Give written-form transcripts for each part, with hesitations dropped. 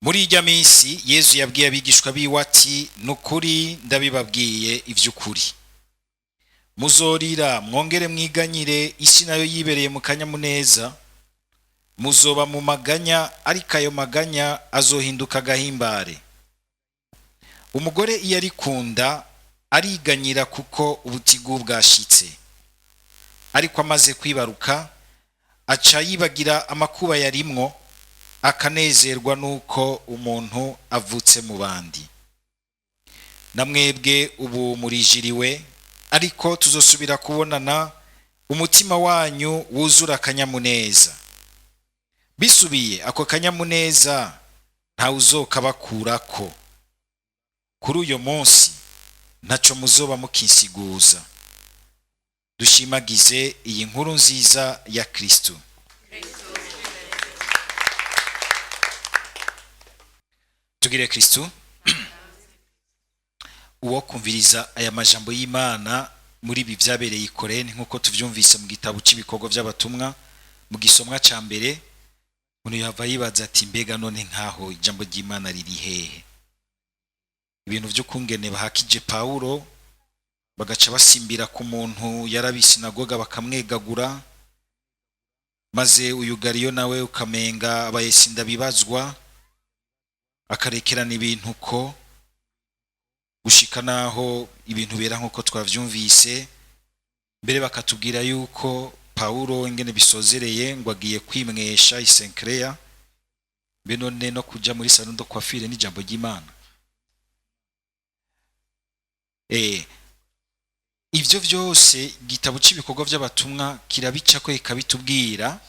Muri irya minsi Yezu yabwiye abigishwa biwe ati: "Nukuri ndabibabwiye ivy'ukuri, muzorira mwongere mwiganyire, isi nayo yibereye mu kanyamuneza. Muzoba mu maganya, ariko ayo maganya azohinduka agahimbare. Umugore iyo ari kunda ariganyira kuko ubutigu bwashitse, ariko amaze kwibaruka aca yibagira amakuba yarimwo, akanezerwa nuko umuntu avutse mu bandi. Na mwebwe ubu murijiriwe, ariko tuzosubira kubonana, umutima wanyu wuzura akanyamuneza. Bisubiye ako kanyamuneza ntawe uzokabakurako. Kuri uyo munsi ntaco muzoba mukinsiguza." Dushimagize iyi nkuru nziza ya Kristo. Tugire Kristo. Uwo kumviriza aya majambo y'Imana muri ibi byabereye i Korenti, nk'uko tuvyumvise mu gitabo cy'ibikorwa by'abatumwa mu gisomwa ca mbere, umuntu yava yibaza ati: "Mbega none nkaho ijambo ry'Imana riri hehe?" Ibintu vy'ukungene bahakije Pawulo, bagaca basimbira ku muntu yarabisinagoga bakamwegagura, maze uyu Galiyo nawe ukamenga abayesinda bibazwa, akarekerana ibintu ko gushika naho ibintu bera nk'uko twavyumvise. Mbere bakatubwira yuko Pawulo ingene bisozereye ngo agiye kwimwesha i Senkereya. Mbe none no kuja muri salon de coiffure n'ijambo ry'Imana? Ivyo vyose igitabo c'ibikorwa vy'abatumwa kirabicako, kikabitubwira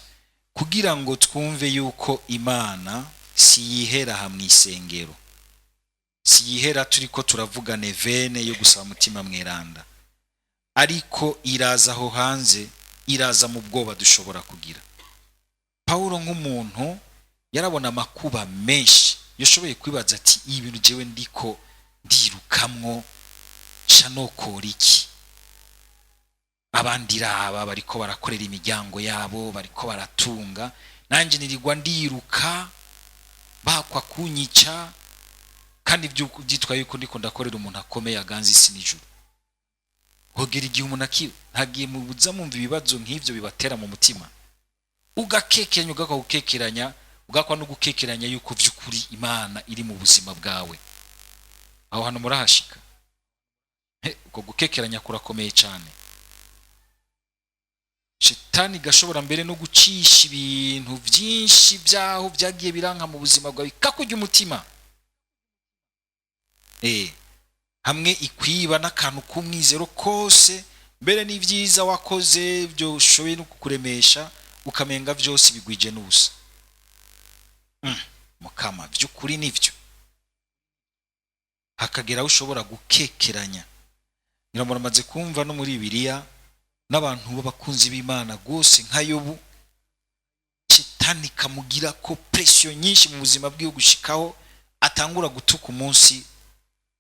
kugira ngo twumve yuko Imana si yihera aha mw'isengero, si yihera turiko turavuga nevene yo gusaba Mutima Mweranda, ariko iraza aho hanze, iraza mu bwoba dushobora kugira. Pawulo nk'umuntu yarabona amakuba menshi, yashoboye kwibaza ati: "Ibi bintu jewe ndiko ndirukamwo, nca nokora iki? Abandi raba bariko barakorera imiryango yabo, bariko baratunga, nanje nirirwa ndiruka bakwa kunyica, kandi byitwa yuko ndiko ndakorera umuntu akomeye aganza isi n'ijuru." Hogera igihe umuntu ntagiye mubuza mumva ibibazo nk'ivyo bibatera mu mutima, ugakekeranya, ugakwa gukekeranya, ugakwa no gukekeranya yuko vy'ukuri Imana iri mu buzima bwawe. Aho hantu murahashika? Uko gukekeranya kurakomeye cyane. Shetani gashobora mbere no gucisha ibintu byinshi byaho byagiye biranka mu buzima bwawe, kakujya umutima hamwe ikwiba n'akantu k'umwizero kose, mbere n'ibyiza wakoze byo ushoboye no kukuremesha, ukamenga byose bigwije n'ubusa. Mukama by'ukuri nivyo. Hakagera aho ushobora gukekeranya. Ngira muramaze kumva no muri Bibiliya n'abantu b'abakunzi b'Imana rwose nka Yobu, Shetani kamugira ko presiyo nyinshi mu buzima bwiwe gushikaho atangura gutuka umunsi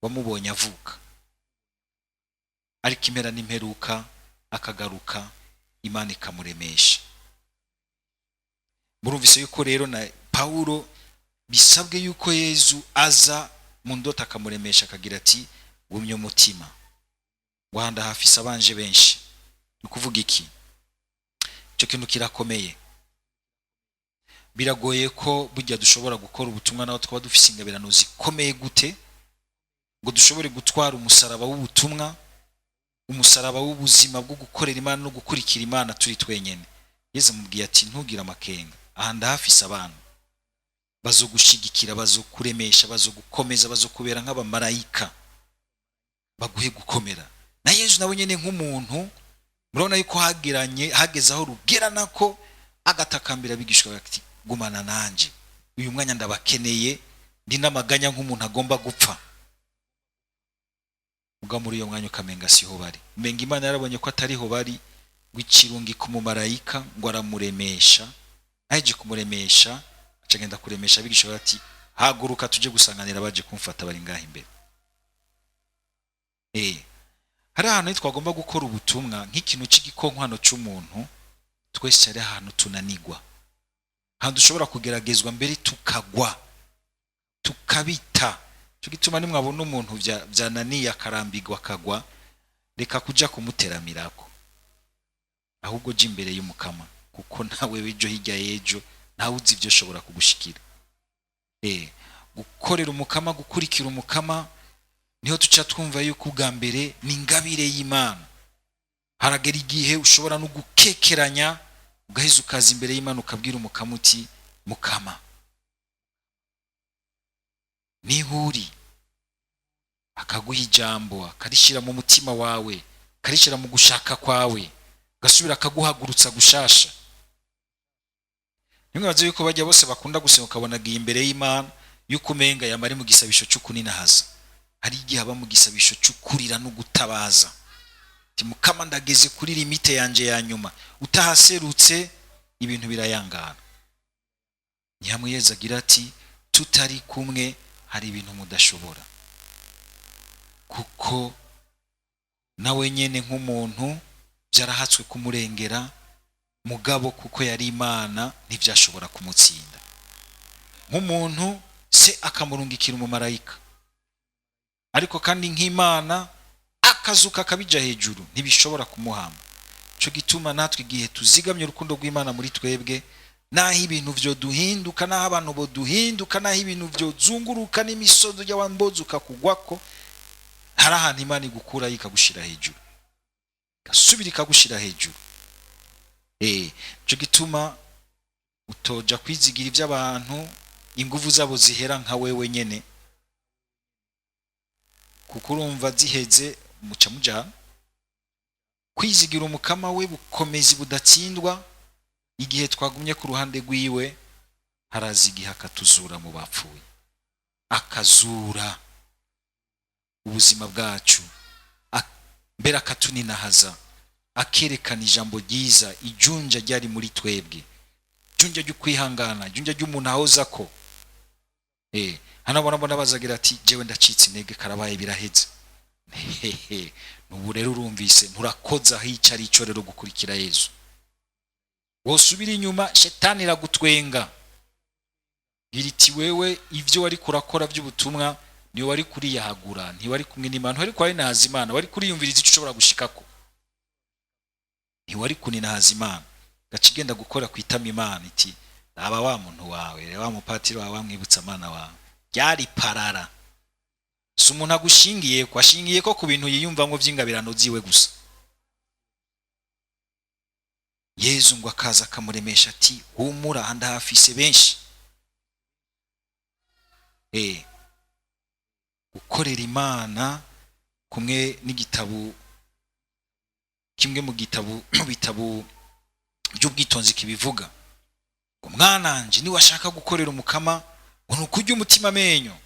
wamubonye avuka, ariko impera n'imperuka akagaruka, Imana ikamuremesha. Murumvise yuko rero na Pawulo bisabwe yuko Yezu aza mu ndoto akamuremesha, akagira ati: "Gumye umutima, wahanda hafise abanje benshi." Ni ukuvuga iki? Icyo kintu kirakomeye. Biragoye ko burya dushobora gukora ubutumwa naho twaba dufise ingabirano zikomeye gute, ngo dushobore gutwara umusaraba w'ubutumwa, umusaraba w'ubuzima bwo gukorera Imana no gukurikira Imana turi twenyene. Yezu amubwiye ati: "Ntugire amakenga, aha ndahafise abantu bazogushigikira, bazokuremesha, bazogukomeza, bazokubera nk'abamarayika, baguhe gukomera." Na Yezu nawe nyene nk'umuntu, murabona yuko hagiranye hageze aho rugerana ko agatakambira abigishwa bati: "Gumana nanje uyu mwanya, ndabakeneye, ndi n'amaganya nk'umuntu agomba gupfa." Ubwo muri uyo mwanya ukamenga siho bari, umenga Imana yarabonye ko atariho bari, ngo ikirungi ku mumarayika ngo aramuremesha. Aheje kumuremesha, acagenda kuremesha abigishwa bati: "Haguruka tuje gusanganira baje kumfata, bari ngaha imbere." Hari ahantu twagomba gukora ubutumwa nk'ikintu cy'igikonkwano cy'umuntu, twese hari ahantu tunanigwa, ahantu dushobora kugeragezwa mbere tukagwa. Tukabita. Cyo gituma nimwabona umuntu byananiye, akarambigwa, akagwa, reka kuja kumuteramirako, ahubwo jya imbere y'Umukama, kuko nawe ejo hirya y'ejo ntawe uzi ibyo ushobora kugushikira. Gukorera Umukama, gukurikira Umukama, niho tuca twumva yuko ubwa mbere ni ingabire y'Imana. Haragera igihe ushobora no gukekeranya, ugaheza ukaza imbere y'Imana, ukabwira Umukama uti: "Mukama, niho uri." Akaguha ijambo, akarishyira mu mutima wawe, akarishyira mu gushaka kwawe, agasubira akaguhagurutsa gushasha. Ntimwibaze yuko bajya bose bakunda gusenga, ukabona agiye imbere y'Imana, yuko umenga yama ari mu gisabisho cy'ukuninahaza. Hari igihe aba mu gisabisho cy'ukurira no gutabaza ati: "Mukama, ndageze kuri limite yanje ya nyuma." Utahaserutse, ibintu birayangana. Ni hamwe Yezu agira ati: "Tutari kumwe hari ibintu mudashobora," kuko nawe nyene nk'umuntu byarahatswe kumurengera, mugabo kuko yari Imana ntibyashobora kumutsinda. Nk'umuntu, se akamurungikira umumarayika, ariko kandi nk'Imana akazuka akabija hejuru, ntibishobora kumuhama. Cyo gituma natwe igihe tuzigamye urukundo rw'Imana muri twebwe, naho ibintu byo duhinduka, naho abantu bo duhinduka, naho ibintu byo zunguruka n'imisozi ujya wamboza ukakugwako, hari ahantu Imana igukura ikagushira hejuru, igasubira ikagushira hejuru. Cyo gituma utoja kwizigira iby'abantu, ingufu zabo zihera nka wewe nyene, kuko urumva ziheze muca mujana. Kwizigira Umukama we, bukomezi budatsindwa. Igihe twagumye ku ruhande rwiwe, haraza igihe akatuzura mu bapfuye, akazura ubuzima bwacu, mbere akatuninahaza, akerekana ijambo ryiza, ijunja ryari muri twebwe, ijunja ry'ukwihangana, ijunja ry'umuntu ahoza ko. Hano mbona bazagira ati: "Jewe ndacitse intege, karabaye, biraheze." Hehe, nubu rero urumvise nturakoza aho icyo ari cyo. Rero gukurikira Yezu, wosubira inyuma, shetani iragutwenga, gira iti: "Wewe ibyo wari kurakora by'ubutumwa niwe wari kuriyahagura, ntiwari kumwe n'Imana, ntiwari kurinahaza Imana, wari kuriyumviriza icyo ushobora gushikako, ntiwari kuninahaza Imana." Gaca igenda gukora ku itama Imana iti: "Raba wa muntu wawe, wa mupatiri wawe, wamwibutsa amana wawe ryari parara." Si umuntu agushingiye ko, ashingiye ko ku bintu yiyumvamo by'ingabirano ziwe gusa. Yezu ngo akaza akamuremesha ati: "Humura, ndahafise benshi." Gukorera Imana kumwe n'igitabo kimwe mu gitabo, mu bitabo by'ubwitonzi kibivuga ngo: "Mwananje, niba washaka gukorera Umukama, ngo ni ukurya umutima amenyo,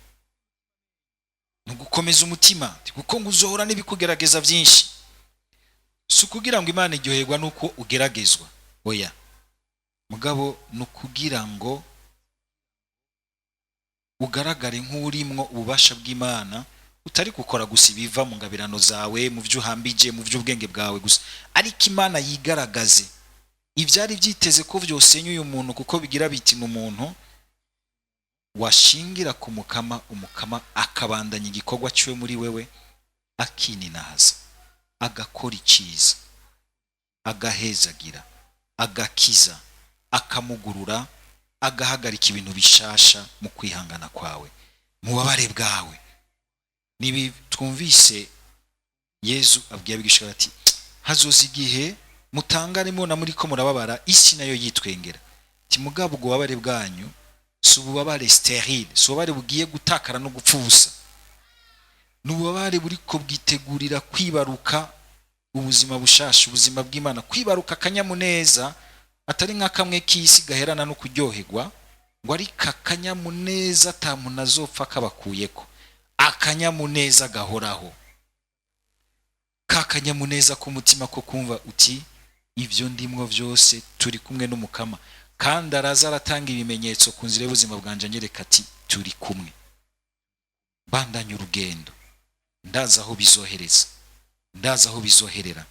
ni ugukomeza umutima, kuko ngo uzohora n'ibikugerageza byinshi." Si ukugira ngo Imana iryoherwa nuko ugeragezwa, oya, mugabo ni ukugira ngo ugaragare nk'urimwo ububasha bw'Imana, utari gukora gusa ibiva mu ngabirano zawe, mu byo uhambije, mu by'ubwenge bwawe gusa, ariko Imana yigaragaze. Ibyari byiteze ko byosenya uyu muntu, kuko bigira biti: "Ni umuntu washingira ku Mukama," Umukama akabandanya igikorwa cyiwe muri wewe, akininaza, agakora icyiza, agahezagira, agakiza, akamugurura, agahagarika ibintu bishasha mu kwihangana kwawe, mu bubabare bwawe. Nibi twumvise Yezu abwiye abigishwa ati: "Hazoza igihe mutangare mubona muri ko murababara, isi nayo yitwengera." Ati: "Mugabo ubwo bubabare bwanyu si ububabare stérile, si ububabare bugiye gutakara no gupfa ubusa, ni ububabare buriko bwitegurira kwibaruka ubuzima bushasha, ubuzima bw'Imana, kwibaruka akanyamuneza atari nka kamwe k'isi gaherana no kuryoherwa, ngo ariko akanyamuneza ata muntu azopfa kabakuyeko, akanyamuneza gahoraho, ka kanyamuneza k'umutima ko kumva uti: 'Ibyo ndimwo byose turi kumwe n'Umukama, kandi araza aratanga ibimenyetso ku nzira y'ubuzima bwanjye, anyereka ati: 'Turi kumwe, bandanye urugendo, ndazi aho bizohereza, ndazi aho bizoherera.'"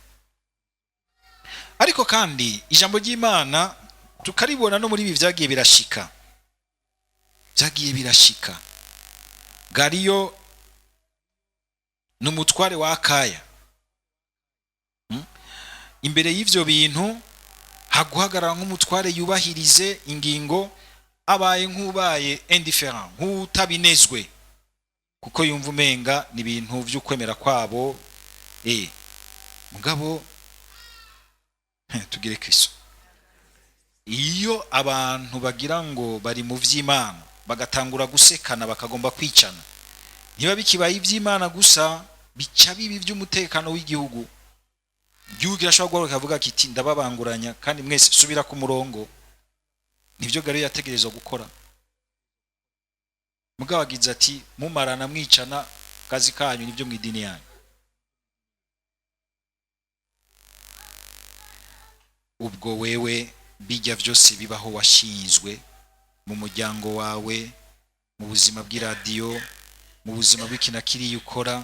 Ariko kandi ijambo ry'Imana tukaribona no muri ibi byagiye birashika, byagiye birashika. Gariyo ni umutware wa Akaya. Imbere y'ivyo bintu haguhagarara nk'umutware yubahirize ingingo, abaye nk'ubaye indifférent, nk'utabinezwe, kuko yumva umenga ni ibintu vy'ukwemera kwabo. Mugabo tugire Kristo, iyo abantu bagira ngo bari mu vy'Imana bagatangura gusekana, bakagomba kwicana, niba bikibaye ivy'Imana gusa, bica bibi by'umutekano w'igihugu. Igihugu kirashobora guhaguruka kavuga kiti: "Ndababanguranya kandi mwese subira ku murongo." Nivyo Gariyo yategerezwa gukora. Mugabo agize ati: "Mumarana mwicana, kazi kanyu, nibyo mu idini yanyu." Ubwo wewe bijya vyose bibaho, washinzwe mu muryango wawe, mu buzima bw'iradiyo, mu buzima bw'ikina kiriya ukora,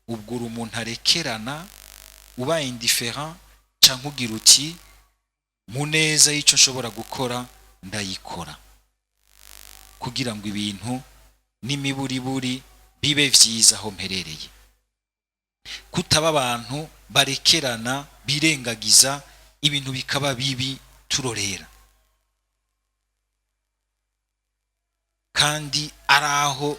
ubwo uri umuntu arekerana, ubaye indifférent, canke ugira uti: "Mu neza y'ico nshobora gukora ndayikora kugira ngo ibintu n'imiburiburi bibe vyiza aho mperereye"? Kutaba abantu barekerana, birengagiza ibintu bikaba bibi turorera, kandi ari aho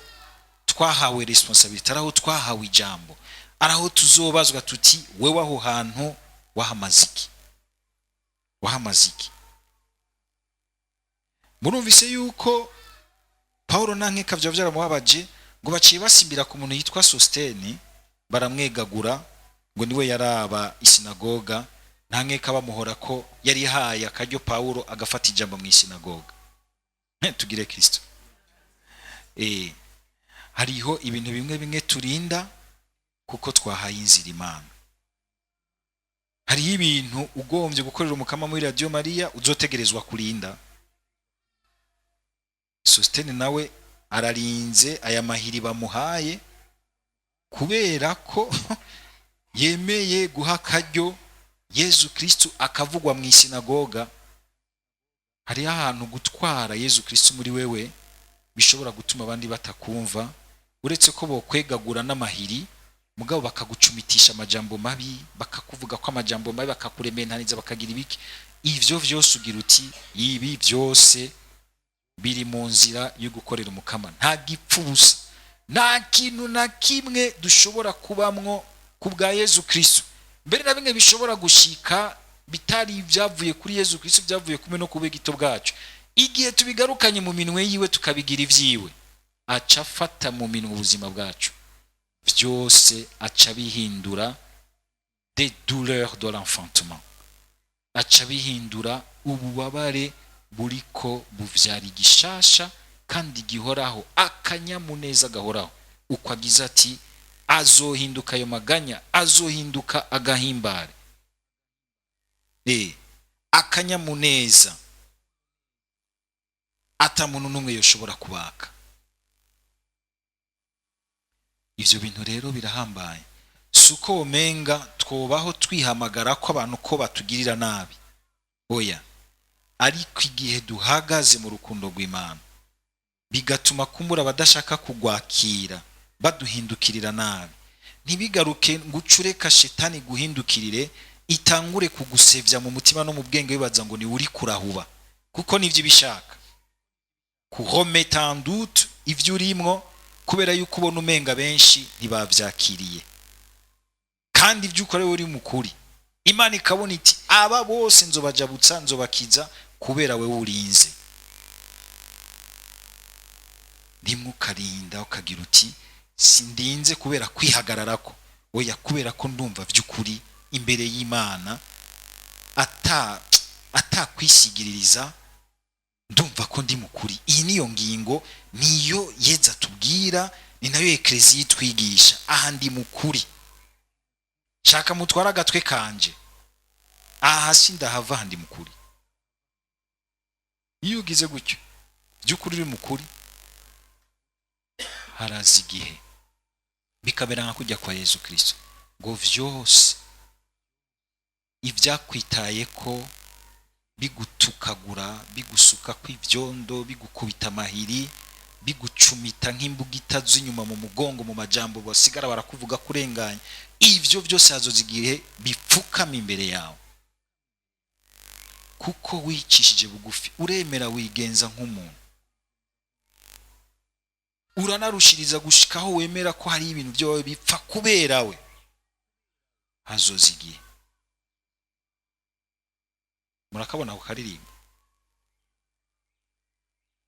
twahawe responsabilité, ari aho twahawe ijambo, ari aho tuzobazwa tuti: "Wewe aho hantu wahamaze iki? Wahamaze iki?" Murumvise yuko Paulo na nkeka vyo vyaramubabaje, ngo baciye basimbira ku muntu yitwa Sosteni, baramwegagura, ngo niwe yaraba isinagoga. Nta nkeka bamuhora ko yari yahaye akaryo Paulo agafata ijambo mu isinagoga. Tugire Kristo. Hariho ibintu bimwe bimwe turinda kuko twahaye inzira Imana. Hariho ibintu ugombye gukorera umukama muri Radio Maria uzotegerezwa kurinda. Sostene nawe ararinze aya mahiri bamuhaye kubera ko yemeye guha akaryo Yezu Kristu akavugwa mu isinagoga. Hariho ahantu gutwara Yezu Kristu muri wewe bishobora gutuma abandi batakumva, uretse ko bokwegagura n'amahiri, mugabo bakagucumitisha amajambo mabi, bakakuvuga ko amajambo mabi, bakakurementaniza, bakagira ibiki. Ivyo vyose ugira uti: "Ibi vyose biri mu nzira yo gukorera umukama." Nta gipfu ubusa, nta kintu na kimwe dushobora kubamwo ku bwa Yezu Kristu, mbere na bimwe bishobora gushika bitari ibyavuye kuri Yezu Kristu, byavuye kumwe no kube gito bwacu. Igihe tubigarukanye mu minwe yiwe, tukabigira ivyiwe, aca afata mu minwe ubuzima bwacu, vyose aca bihindura des douleurs de l'enfantement, aca bihindura ububabare buriko buvyara igishasha kandi gihoraho, akanyamuneza gahoraho. Uko agize ati: "Azohinduka ayo maganya, azohinduka agahimbare." Akanyamuneza ata muntu n'umwe yoshobora kubaka. Ivyo bintu rero birahambaye. Si uko womenga twobaho twihamagara ko abantu ko batugirira nabi, oya, ariko igihe duhagaze mu rukundo rw'Imana bigatuma kumbura abadashaka kugwakira baduhindukirira nabi, ntibigaruke ngo ucureka shetani guhindukirire, itangure kugusevya mu mutima no mu bwenge, wibaza ngo ni uri kurahuba, kuko nivyo ibishaka, kuremettre en doute ivyo urimwo, kubera yuko ubona umenga benshi ntibavyakiriye, kandi ibyo ukora uri mukuri. Imana ikabona iti: "Aba bose nzobajabutsa, nzobakiza kubera wewe urinze." Rimwe ukarinda ukagira uti: "Sindinze kubera kwihagararako, oya, kubera ko ndumva vy'ukuri imbere y'Imana atakwisigiririza, ndumva ko ndi mukuri." Iyi niyo ngingo, niyo Yeza tubwira, ni nayo Ekleziya itwigisha. Aha ndi mukuri, shaka mutwara agatwe kanje, aha sindahava, aha ndi mukuri. Iyo ugize gutyo by'ukuri uri mukuri, haraza igihe bikabera nka kujya kwa Yezu Kristo, ngo vyose ibyakwitaye ko bigutukagura, bigusuka kw'ivyondo, bigukubita amahiri, Bigucumita nk'imbugita z'inyuma mu mugongo, mu majambo basigara barakuvuga kurenganya, ivyo byose hazoza igihe bipfukama imbere yawe, kuko wicishije bugufi, uremera, wigenza nk'umuntu, uranarushiriza gushikaho wemera ko hari ibintu byawe bipfa kubera we. Hazoza igihe. Murakabona ako karirimbo,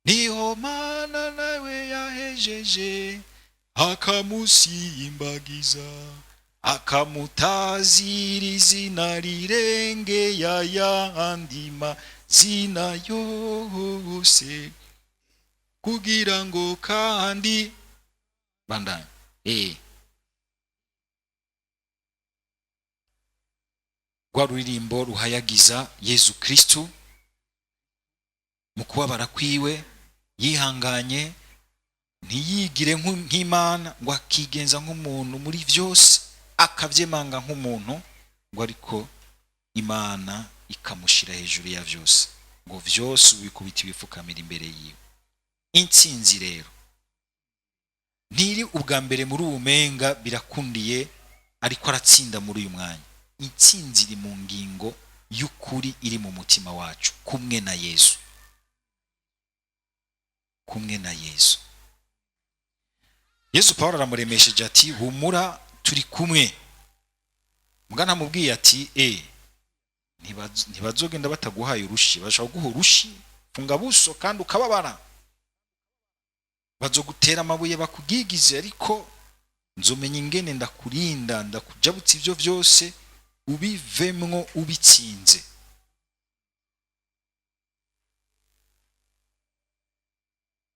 niho Mana nawe yahejeje akamusimbagiza, akamutazira izina rirengeye ayandi mazina yose, kugira ngo kandi bandanye. Rwa ruririmbo ruhayagiza Yezu Kristu mu kubabara kwiwe, yihanganye, ntiyigire nk'Imana, ngo akigenza nk'umuntu muri byose, akabyemanga nk'umuntu, ngo ariko Imana ikamushyira hejuru ya byose, ngo byose ubikubita ibipfukamira imbere yiwe. Intsinzi rero ntiri ubwa mbere muri ubu menga birakundiye, ariko aratsinda muri uyu mwanya. Intsinzi iri mu ngingo y'ukuri iri mu mutima wacu kumwe na Yezu, kumwe na Yezu. Yezu Pawulo aramuremesheje ati humura, turi kumwe. Mugana amubwiye ati ntibazogenda bataguhaye urushi, bashobora kuguha urushi funga buso kandi ukababara, bazogutera amabuye bakugigize, ariko nzomenya ingene ndakurinda, ndakujabutsa ivyo vyose ubivemwo ubitsinze.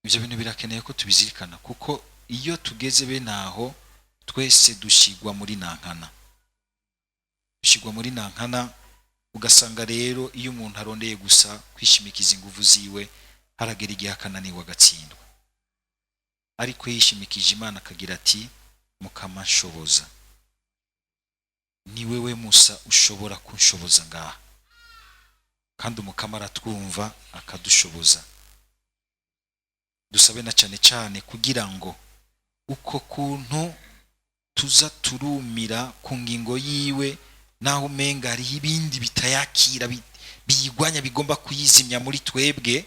Ivyo bintu birakeneye ko tubizirikana, kuko iyo tugeze bene aho twese dushigwa muri nankana, dushigwa muri nankana. Ugasanga rero iyo umuntu arondeye gusa kwishimikiza inguvu ziwe, haragera igihe akananirwa agatsindwa. Ariko yishimikije Imana akagira ati mukamashoboza, ni wewe Musa ushobora kunshoboza ngaha, kandi umukama aratwumva akadushoboza. Dusabe na cyane cyane kugira ngo uko kuntu tuza turumira ku ngingo yiwe, naho umenga hariho ibindi bitayakira biyigwanya bigomba kuyizimya muri twebwe,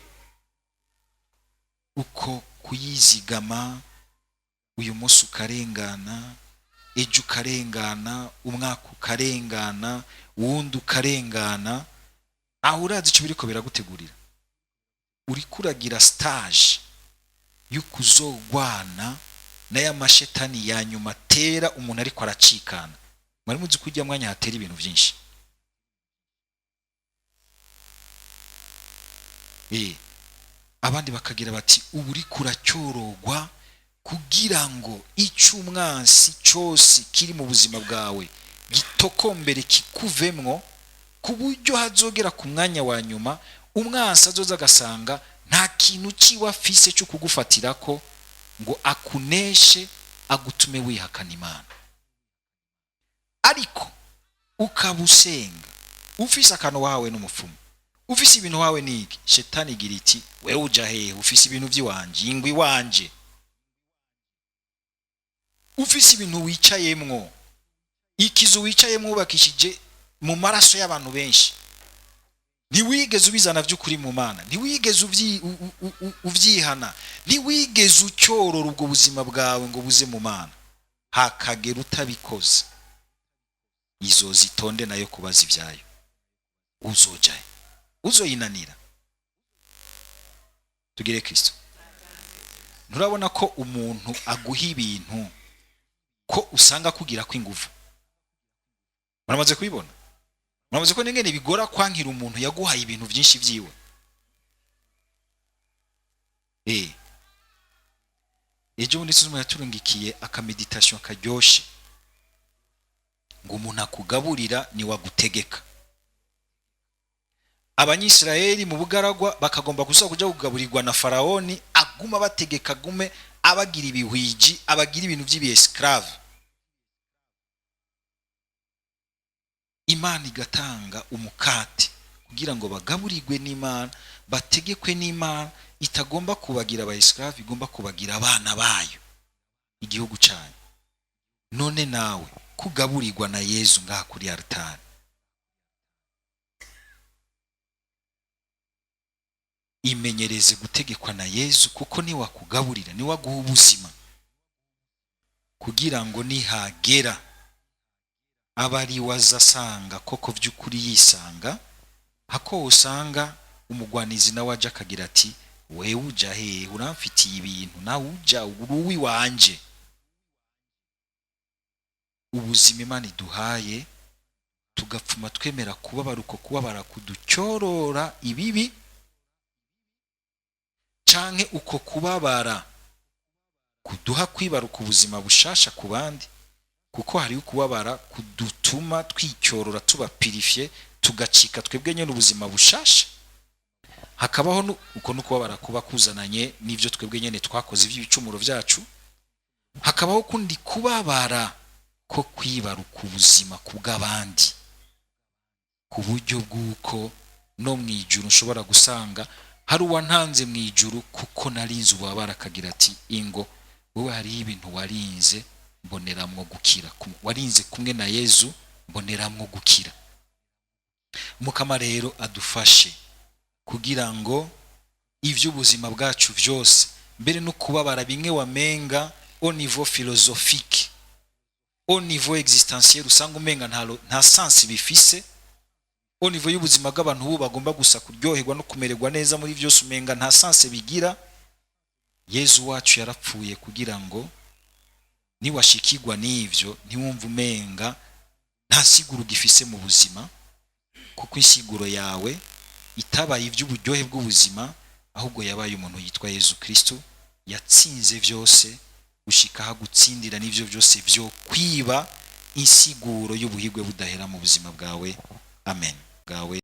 uko kuyizigama uyu munsi ukarengana, ejo ukarengana, umwaka ukarengana, uwundi ukarengana, aho urazi icyo biriko biragutegurira. Uriko uragira stage y'ukuzogwana n'aya mashetani ya nyuma atera umuntu ariko aracikana. Mwari muzi ko ujya mwanya hatera ibintu byinshi. Abandi bakagira bati ubu uriko uracyorogwa kugira ngo icyo umwansi cyose kiri mu buzima bwawe gitokombere kikuvemwo, ku buryo hazogera ku mwanya wa nyuma umwansi azoza agasanga nta kintu kiwa afise cyo kugufatirako ngo akuneshe agutume wihakana Imana. Ariko ukaba usenga ufise akantu wahawe n'umupfumu, ufise ibintu wahawe n'iki, shetani igira iti wewe uja hehe, ufise ibintu by'iwanje, ingwi iwanje, ufise ibintu wicayemwo, ikizu wicayemwo wubakishije mu maraso y'abantu benshi, ntiwigeze ubizana by'ukuri mu Mana, ntiwigeze uvyihana, ntiwigeze ucyorora ubwo buzima bwawe ngo buze mu Mana, hakagera utabikoze, izo zitonde nayo kubaza ibyayo, uzojayo, uzoyinanira. Tugire Kristo. Nturabona ko umuntu aguha ibintu ko usanga kugira ko inguvu? Muramaze kubibona? Muramaze kubona ingene bigora kwankira umuntu yaguhaye ibintu byinshi byiwe? Ejo bundi Suzumu yaturungikiye akameditation karyoshe, ngo umuntu akugaburira ni wagutegeka. Abanyisiraheli mu bugaragwa bakagomba gusa kuja kugaburirwa na Faraoni, aguma bategeka, agume abagira ibihwiji, abagira ibintu by'ibi-esclave. Imana igatanga umukate Kugira ngo bagaburirwe n'Imana, bategekwe n'Imana itagomba kubagira aba esclave, igomba kubagira abana bayo, igihugu cyanyu. None nawe kugaburirwa na Yezu ngaha kuri altari, imenyereze gutegekwa na Yezu, kuko niwakugaburira, niwaguha ubuzima, kugira ngo nihagera aba ari we aza asanga koko by'ukuri yisanga, hako usanga umugwanizi nawe aje akagira ati wewe uja hehe, uramfitiye ibintu, nawe uja uruwi wanje. Ubuzima Imana iduhaye tugapfuma twemera kubabara, uko kubabara kuducyorora ibibi, canke uko kubabara kuduha kwibaruka ubuzima bushasha ku bandi, kuko hariho ukubabara kudutuma twicyorora, tuba purifié, tugacika twebwe nyene ubuzima bushasha. Hakabaho uko no kubabara kuba kuzananye n'ivyo twebwe nyene twakoze iby'ibicumuro vyacu. Hakabaho kundi kubabara ko kwibaruka ubuzima kubw'abandi, ku buryo bw'uko no mu ijuru nshobora gusanga hari uwantanze mu ijuru kuko narinze ububabare, akagira ati ingo wowe hariho ibintu warinze mboneramwo gukira, warinze kumwe na Yezu mboneramwo gukira. Mukama rero adufashe kugira ngo ivy'ubuzima bwacu vyose, mbere no kubabara bimwe wamenga au niveau philosophique, au niveau existentiel, usanga umenga nta sens bifise, au niveau y'ubuzima bw'abantu ubu bagomba gusa kuryoherwa no kumererwa neza muri vyose, umenga nta sens bigira. Yezu wacu yarapfuye kugira ngo niwashikirwa n'ivyo ntiwumve umenga nta siguro gifise mu buzima, kuko insiguro yawe itabaye iby'uburyohe bw'ubuzima, ahubwo yabaye umuntu yitwa Yezu Kristo yatsinze vyose gushika aho gutsindira n'ivyo vyose vyo kwiba insiguro y'ubuhigwe budahera mu buzima bwawe. Amen. Bwawe.